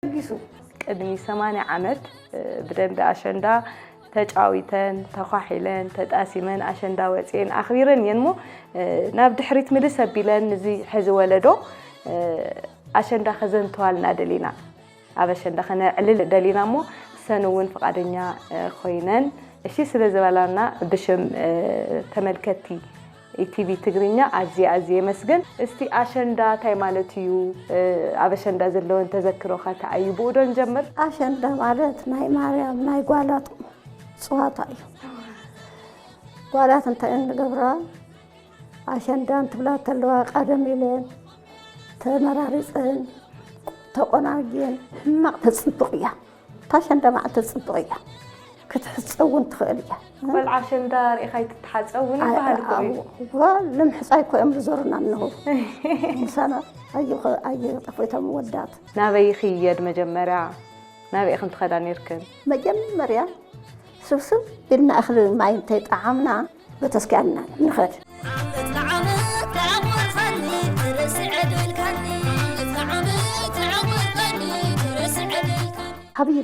ተበጊሱ። ቅድሚ ሰማንያ ዓመት፣ እ፣ ብደንቢ ኣሸንዳ ተጫዊተን፣ ተዃሒለን፣ ተጣሲመን፣ ኣሸንዳ ወፅየን ኣኽቢረን እየን እሞ፣ እ፣ ናብ ድሕሪት ምልስ ኣቢለን ንዚ ሕዚ ወለዶ፣ እ፣ ኣሸንዳ ከዘንተዋልና ደሊና። ኣብ ኣሸንዳ ከነዕልል ደሊና እሞ፣ እሰን እውን ፍቓደኛ፣ እ፣ ኮይነን፣ እሺ ስለ ዝበላና ብሽም፣ እ፣ ተመልከትቲ ኢቲቪ ትግርኛ ኣዝየ፣ ኣዝየ የመስግን። እስቲ ኣሸንዳ እንታይ ማለት እዩ? እ፣ ኣብ ኣሸንዳ ዘለወን ተዘክሮ ከ እንታይ እዩ? ብኡ ዶ ንጀምር? ኣሸንዳ ማለት ናይ ማርያም፣ ናይ ጓላት ጸዋታ እዩ። ጓላት እንታይ እየን ዝገብራ? ኣሸንዳ እንትብላ ተለዋ ቀደም ኢለን ተመራሪፀን ተቆናጅየን ሕማቕ ተፅብቕ እያ። እታ ኣሸንዳ መዓልቲ ተፅብቕ እያ። ክትሕፀብ እውን ትኽእል እያ። ቆልዓ ኣሸንዳ ርኢኻ ኣይትተሓፀብ እውን ይበሃል እኮ እዩ። ኣዎ፣ እዋ፣ ንምሕፃይ እኮ እዮም ዝዞሩና እነሆ። ምሳና ኣየኸ-፣ ኣየጠፈይቶም ወዳት። ናበይ ይኽየድ መጀመርያ? ናበይ ኢኽን ትኸዳ ነይርክን? መጀመርያ ስብስብ ኢልና እኽሊ ማይ እንተይጠዓምና፣ ቤተክርስትያንና ንኸድ። ዓመት ንዓመት ተዓወትካኒ፣ ትርስዕ ድልካኒ። ዓመት ንዓመት ተዓወትካኒ፣ ትርስዕ ድልካኒ። ዓብዪ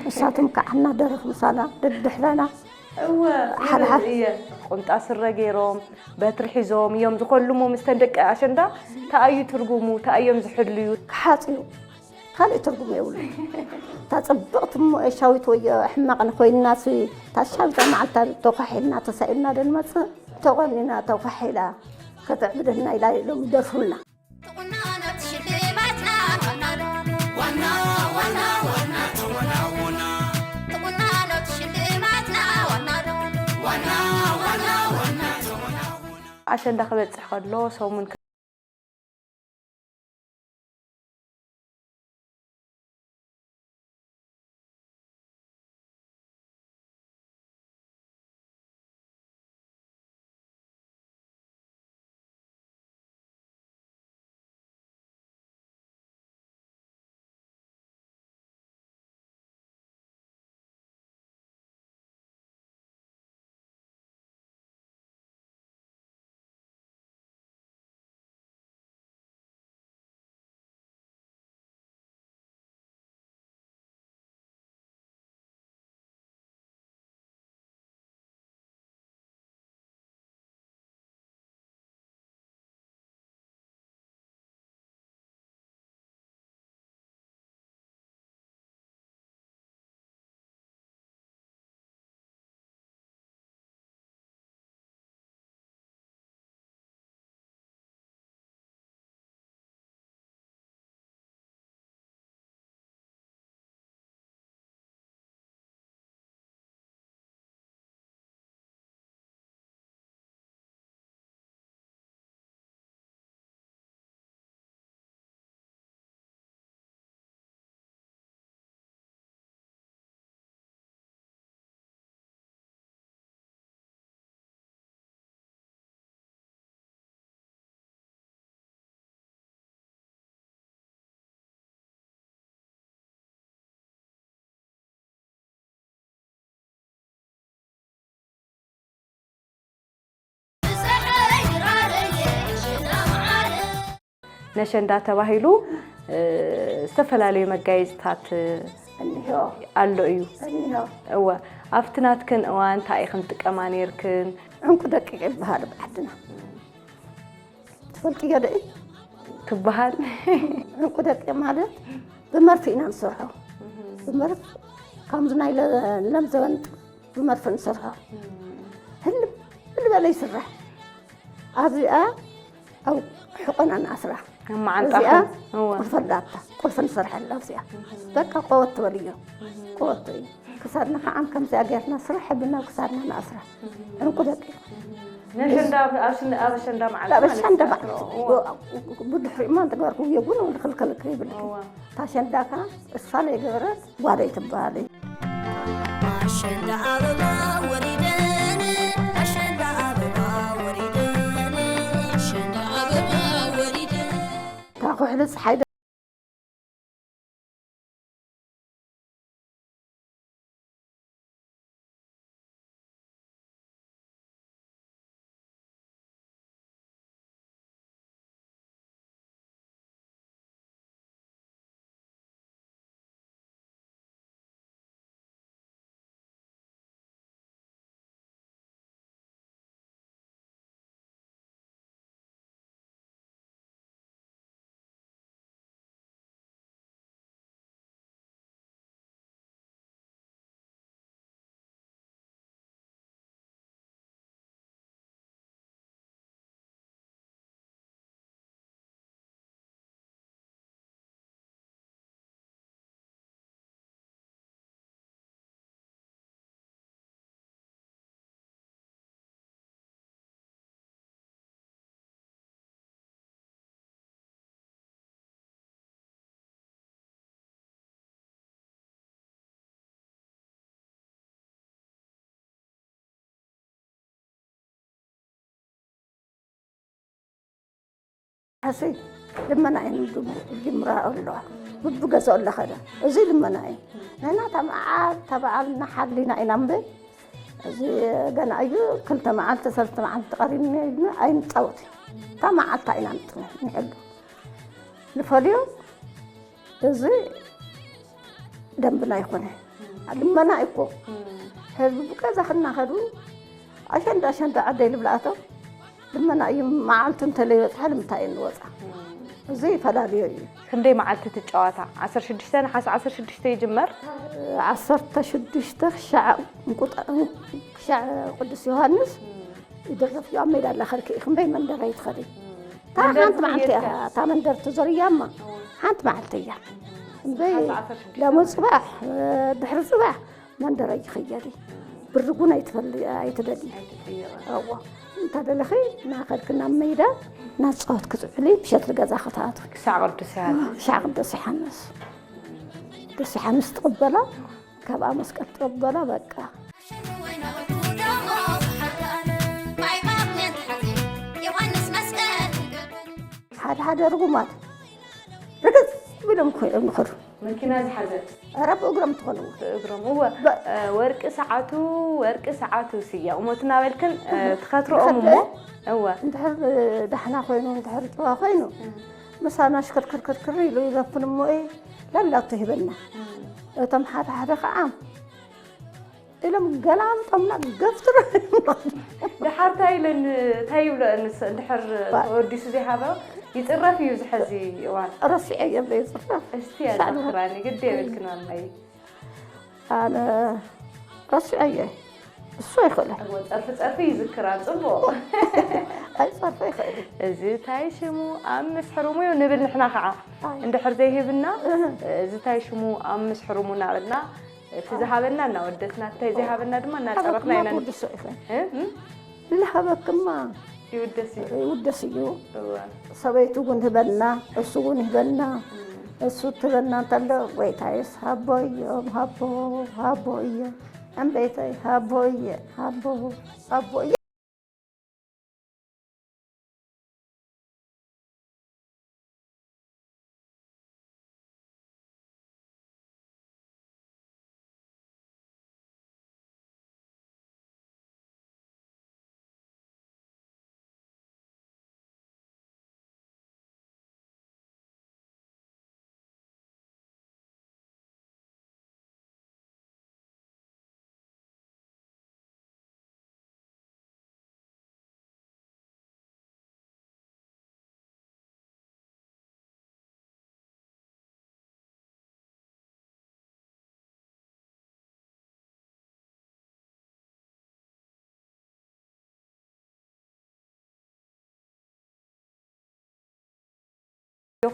ንሳቶም ከዓ እናደረፉ ምሳና ደድሕረና እወ፣ ሓደ ይብል ሓደ እየ። ቁምጣ ስረ ገይሮም፣ በትሪ ሒዞም እዮም ዝኸልሙ ምስተን ደቂ ኣሸንዳ። እንታይ እዩ ትርጉሙ? እንታይ እዮም ዝሕልዩ? ክሓፅዩ ካልእ ትርጉም የብሉ። እታ ፅብቕቲ እሞ ሻዊት ወይ ሕማቕ ኮይናሲ፣ እታ ሻዊት መዓልታ ተኳሒልና ተሳኢልና ደንመፅእ፣ ተቆኒና ተኳሒላ ከተዕብደና ኢላ ኢሎም ይደርፉልና። ተቆናኖት ሽልማትና ዋና ዶ፣ ዋና፣ ዋና፣ ዋና ተወናውና። ተቆናኖት ሽልማትና ዋና ዶ፣ ዋና፣ ዋና፣ ዋና ተወናውና። ኣሸንዳ ክበጽሕ ከሎ ሰሙን ነሸንዳ ተባሂሉ፣ እ፣ ዝተፈላለዩ መጋየፅታት፣ እ፣ እኒሆ ኣሎ እዩ። እኒሆ እወ፣ ኣብቲ ናትክን እዋን እንታይ ኢኽን ትጥቀማ ነይርክን? ዕንቁ ደቂቅ ይበሃል ብዓድና ትፈልጥዮ ዶ? ትበሃል። ዕንቁ ደቂቅ ማለት ብመርፊ ኢና ንሰርሖ። ብመርፍ ከምዚ ናይ ለ- ለም ዘበንጥ ብመርፊ ንሰርሖ። ህልም ዝበለ ይስራሕ። ኣብዚኣ ኣብ ሕቆና ንኣስራ ኣብ መዓንጣ እዚኣ እወ። ቁልፊ ኣላታ ቁልፊ ንሰርሐላ ኣብዚኣ በቃ ቆወት ትበልዮ። ቆወት እዩ። ክሳድና ከዓ ከምዚኣ ጌርና ስራሕ ሕብና ክሳድና ንኣስራ። ዕንቁ ደቂ ነሸንዳ ኣብ ሽን- ኣብ ኣሸንዳ መዓልቲ ኣብ ማለት ኣሸንዳ እዩ። በዓል እወ። ብድሕሪኡ እማ እንተገበርኩ የጉን ወላ ክልከለክ ይብል። እወ። ታሸንዳካ እሳ ለይገበረት ጓደይ ትበሃል እዩ። ኣሸንዳ ኣበባ ወሪደን ኣሸንዳ ኣበባ ወሪደን ኣሸንዳ ኣበባ ወሪደን እታ ኩሕሊ ፀሓይ ሕሲ ልመና እየን ዝጅምራ ኣለዋ። ብብገዝኦ ኣለኸ ዶ እዚ ልመና እዩ። ንሕና እታ መዓልታ በዓልና ሓሊና ኢና እምበር እዚ ገና እዩ ክልተ መዓልቲ ሰለስተ መዓልቲ ቀሪብና ኢልና ኣይንፃወትን። እታ መዓልታ ኢና ንጥነ ንሕሉ ንፈልዮ። እዚ ደንብና ኣይኮነ ልመና እኮ ህዝቢ ብቀዛ ክናኸዱ ኣሸንዳ ኣሸንዳ ዓደይ ልብላኣቶ ልመና እዩ። መዓልቱ እንተለይበፅሐ ንምንታይ እዩ ንወፃ? እዚ ይፈላለዮ እዩ። ክንደይ መዓልቲ ትጫዋታ? ዓሰርተ ሽዱሽተ ነሓሰ ዓሰርተ ሽዱሽተ ይጅመር። ዓሰርተ ሽዱሽተ ክሻዕ እንቁጣ- ክሻዕ ቅዱስ ዮሃንስ ይድረፍ እዩ። ኣብ ሜዳ ኣላ ከልክኢ ክንበይ መንደር ኣይትኸዲ። እታ መንደር ሓንቲ መዓልቲ እያ። ትኸይድ እታ መንደር ትዞርያማ ሓንቲ መዓልቲ እያ። እምበይ ሓንቲ ዓሰርተ ሽዱሽተ ሎሚ ፅባሕ ድሕሪ ፅባሕ መንደር ኣይኸየዲ ብርጉን ኣይትፈል ኣይትደሊ። ኣይትጥይቐ። እዎ እንተደለኺ እናኸድክ ናብ ሜዳ እናተፃወትክ ትውዕሊ ምሸት ንገዛ ክትኣትዊ። ክሳዕ ቅዱስ ይሃሉ። ሻዕ ቅዱስ ዮሓንስ ቅዱስ ዮሓንስ ትቕበላ ካብኣ መስቀል ትቕበላ በቃ። ሓደ ሓደ ርጉማት ርግፅ ቢሎም ኮይኖም ንኸዱ። መኪና ዝሓዘት ኧረ ብእግሮም ትኾንዎ። ብእግሮም እወ። እ፣ ወርቂ ሰዓቱ ወርቂ ሰዓቱ ስየ ቁመቱ እናበልክን እ፣ ትኸትርኦም እሞ እወ። እንድሕር ዳሕና ኮይኑ እንድሕር ጭዋ ኮይኑ ምሳና ሽክርክርክርክር ኢሉ ይዘፍን እሞ እዩ ላላቶ ሂበና። እቶም ሓደ ሓደ ከዓ ኢሎም ገላምጦምና ገፍትሮ ድሓር እንታይ ኢለን እንታይ ይብሎ እንስ እንድሕር ተወዲሱ ዘይሃበ ይፅረፍ እዩ ዝሐዚ እዋን። ረሲዐ የብለ ይፅረፍ እስቲ ያዘክራኒ ግድ የብልክን ማማይ። ኣነ ረሲዐየ እሱ ኣይኽእለ እሞ ፀርፊ ፀርፊ ይዝክራ ፅቡቕ። ኣይፀርፈ ይኽእል እዚ እንታይ ሽሙ ኣብ ምስ ሕሩሙ እዩ ንብል ንሕና ከዓ እንድሕር ዘይህብና እዚ እንታይ ሽሙ ኣብ ምስ ሕሩሙ እናበልና እቲ ዝሃበና እናወደስና እንታይ ዘይሃበና ድማ እናፀረፍና ኢና ወድሶ ይኽእል እ? እ? ዝሃበክማ ይውደስ እዩ ይውደስ እዩ እወ። ሰበይቱ እውን ህበና እሱ እውን ይህበና እሱ ትበና እንተሎ ጎይታየስ ሃቦ እዮም ሃቦ ሃቦ እዮም እምበይተይ ሃቦ እየ ሃቦ ሃቦ እየ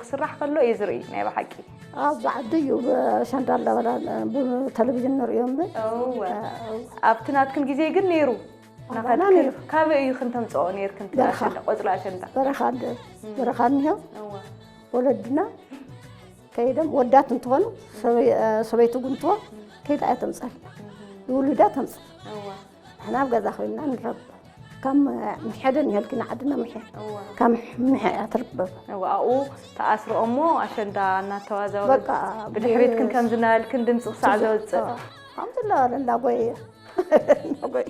ክስራሕ ከሎ እየ ዝርኢ ናይ ብሓቂ። ኣብዚ ዓዲ እዩ ብኣሸንዳ እንዳበላ ብቴሌቪዥን ንርእዮ እምበር። እወ። ኣብቲ ናትክን ግዜ ግን ነይሩ። ኣባና ናኸድክን ነይሩ። ካበይ እዩ ክንተምፅኦ ነይርክን? በረኻ። ኣሸንዳ፣ ቆፅሊ ኣሸንዳ። በረኻ ኣሎ። በረኻ እኒሆ። እወ። ወለድና ከይዶም ወዳት እንትኾኑ ሰበይ-፣ ሰበይቱ ጉንትዎ ከይዳ እያ ተምፀል። ይውልዳ ተምፅል። እወ። ንሕና ኣብ ገዛ ኮይንና ንረብ። ካብ ምሕደ ንሄልኪ ንዓድና ምሕድ። እወ። ካብ ምሕ-፣ ምሕ እያ ትርበብ። እወ፣ ኣብኡ ተኣስርኦ እሞ ኣሸንዳ እናተዋዛወ በቃ፣ ብድሕሪትክን ብ-፣ ከምዚ እናበልክን ድምፂ ክሳዕ ዘውፅእ። ከምዚ እናበለ እናጎየ። እናጎየ።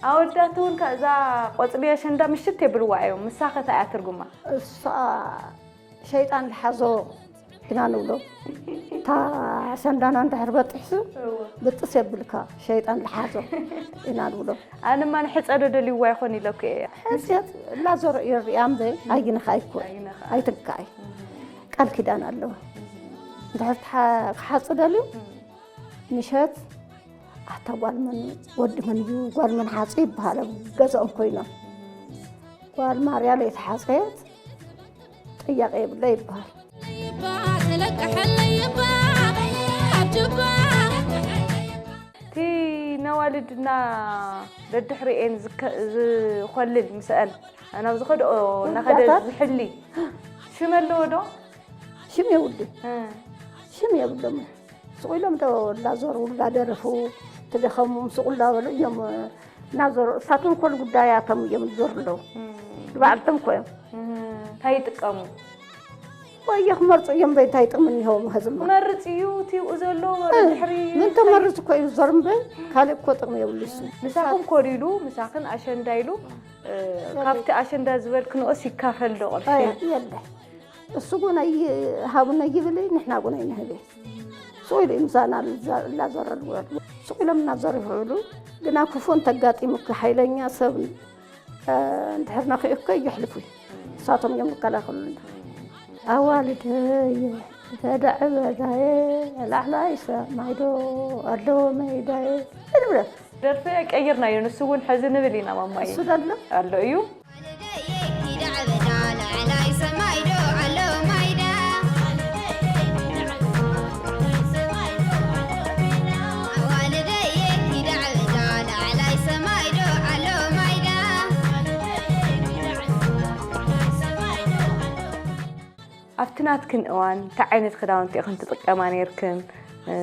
ኣወዳት እውን ከ-፣ እዛ ቆፅሊ ኣሸንዳ ምሽት የብልዋ እዮም። ምሳኸ እንታይ እያ ትርጉማ? እሳ ሸይጣን ዝሓዞ ኢና ንብሎ። እታ ኣሸንዳና እንድሕር በጢሕሱ እወ። ብጥስ የብልካ፣ ሸይጣን ዝሓዞ ኢና ንብሎ። ኣነማ ንሕፀዶ ደልይዋ ይኾን ኢለኩ እየ። ሕፅየት እናዞረ እዩ ሪኣ እምበይ ኣይንኻ ኣይኮን። ኣይንኻ። ኣይትንካይ። ቃል ኪዳን ኣለዎ። እንድሕር ትሓ-፣ ክሓፁ ደልዩ ምሸት ኣታ ጓል መን ወዲ መን እዩ ጓል መን ሓፂ ይበሃል ኣብ ገዛኦም ኮይኖም። ጓል ማርያ ለይተሓፀየት ጥያቄ የብለ ይበሃል። እቲ ነዋልድና ደድሕሪኤን ዝከ-፣ ዝኾልል ምስአን ናብ ዝኸድኦ እናኸደ ወዳታት? ዝሕሊ ሽም ኣለዎ ዶ? ሽም የብሉ። እ። ሽም የብሎም። ስቕ ኢሎም ዶ እናዞሩ እናደረፉ ትደኸሙ ስቕ እናበሉ እዮም እናዞሩ። እሳቶም ኮን ጉዳያቶም እዮም ዝዞሩ ኣለዉ። እም። ንባዕልቶም እኮ እዮም። እም። እንታይ ይጥቀሙ? ወየ ክመርፁ እዮም በይ እንታይ ጥቕሚ እኒሀዎም ህዝብና? ክመርፅ እዩ እቲ ይኡ ዘሎ እ፣ ድሕሪ ምን እንታይ ተመርፅ እኮ እዩ ዝዞር እምበይ ካልእ እኮ ጥቕሚ የብሉ እሱ። ምሳኹም ኮን ኢሉ፣ ምሳኽን ኣሸንዳ ኢሉ፣ እ፣ የለ። ካብቲ ኣሸንዳ ዝበልክንኦስ ይካፈል ዶ ቅርሺ? ኣይ፣ የለ። እሱ ጎና ይሃቡና ይብል፣ ንሕና ጎና ይንህብ። ስቕ ኢሉ እዩ ምሳና እናዘረሉ። ስቕ ኢሎም እናዘርፍዕሉ፣ ግና ክፉ እንተጋጢሙኪ ሓይለኛ ሰብ፣ እ፣ እንድሕር ነኺኡኪ የሕልፉ። ንሳቶም እዮም ዝከላኸሉልና። ኣዋልደየ፣ ተዳዕበዳየ፣ ላዕላይ ሰማይዶ፣ ኣለዎ መይዳየ፣ እንብለ። ደርፊ ቀይርናዮ፣ ንሱ እውን ሕዚ ንብል ኢና ማማየ። እሱ ደሎ? ኣሎ እዩ። ኣብቲ ናትክን እዋን እንታይ ዓይነት ክዳውንቲ ኢኽን ትጥቀማ ነይርክን? እ፣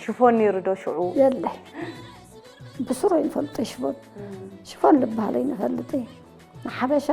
ሽፎን ነይሩ ዶ ሽዑ? የለ። ብስሩ ኣይንፈልጦ ሽፎን። እም። ሽፎን ዝበሃል ኣይንፈልጥ። ንሓበሻ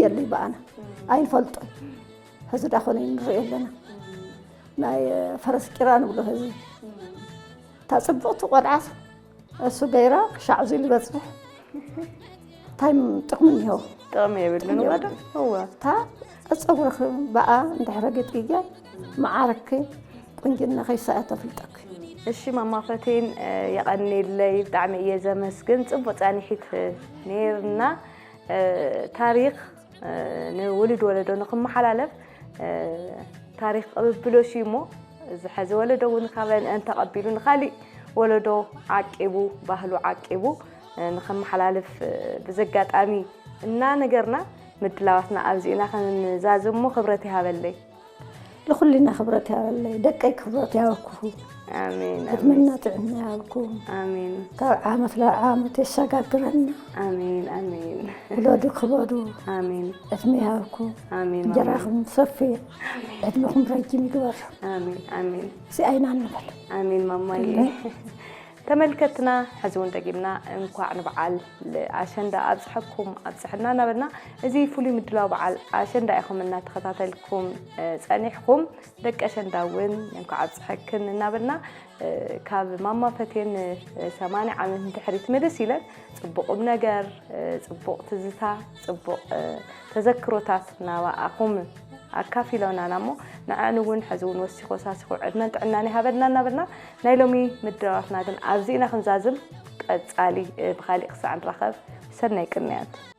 የለይ ብኣና ኣይንፈልጦን። ሕዚ ዳኾነ ንርኢ ኣለና። ናይ ፈረስ ቂራ ንብሎ ሕዚ። እታ ጽብቕቲ ቆልዓስ እሱ ገይራ ክሻዕ እዚ ዝበጽሕ እንታይ ጥቕሚ እኒሆ? ጥቕሚ የብሉን። ጥቕሚ ወደ የብሉን። እወ። እታ ጸጉርኺ ብኣ እንድሕረ ጌጥያ መዓርኪ ቁንጅናኺ እሳ እያ ተፍልጠኪ። እሺ ማማ ፈቴን፣ እ፣ የቐንየለይ፣ ብጣዕሚ እየ ዘመስግን። ጽቡቕ ጻኒሒት፣ እ፣ ነይርና። እ፣ ታሪኽ እ፣ ንውሉድ ወለዶ ንኽመሓላለፍ፣ እ፣ ታሪኽ ቅብብሎሽ እዩ እሞ፣ እዚ ሐዚ ወለዶ እውን ካበን እንተቐቢሉ ንኻሊእ ወለዶ ዓቂቡ፣ ባህሉ ዓቂቡ፣ እ፣ ንኽመሓላልፍ፣ እ፣ ብዘጋጣሚ እናነገርና ምድላዋትና ኣብዚ ኢና ክንዛዝም እሞ ክብረት ይሃበለይ። ለኹልና ክብረት ያበለይ፣ ደቀይ ክብረት ያበኩሁ። ኣሜን ዕድመና ጥዕና ያብኩም። ኣሜን ካብ ዓመት ናብ ዓመት የሰጋግረና። ኣሜን ኣሜን ውለዱ ክበዱ። ኣሜን ዕድመ ያብኩም። ኣሜን እንጀራኹም ሰፊ፣ ዕድመኹም ረጅም ይግበር። ኣሜን ኣሜን እዚ ኣይና ንበል። ኣሜን ማማዬ። ተመልከትና፣ ሕዚ እውን ደጊምና እንኳዕ ንበዓል ኣሸንዳ ኣብፅሐኩም ኣብፅሐና እናበልና፣ እዚ ፍሉይ ምድላው በዓል ኣሸንዳ ኢኹም እናተኸታተልኩም ፀኒሕኩም። ደቂ ኣሸንዳ እውን እንኳዕ ኣብፅሐክን እናበልና፣ ካብ ማማ ፈትየን ሰማንያ ዓመት ንድሕሪት ምልስ ኢለን ፅቡቕ ቁም ነገር፣ ፅቡቕ ትዝታ፣ ፅቡቕ ተዘክሮታት ናባኣኹም ኣካፊሎናና እሞ፣ ንዐን እውን ሕዚ እውን ወሲኹ ወሳሲኹ ዕድመን ጥዕናን ይሃበልና እናበልና፣ ናይ ሎሚ ምድላዋትና ግን ኣብዚ ኢና ክንዛዝም። ቀፃሊ ብካሊእ ክሳዕ ንራኸብ፣ ሰናይ ቅንያት።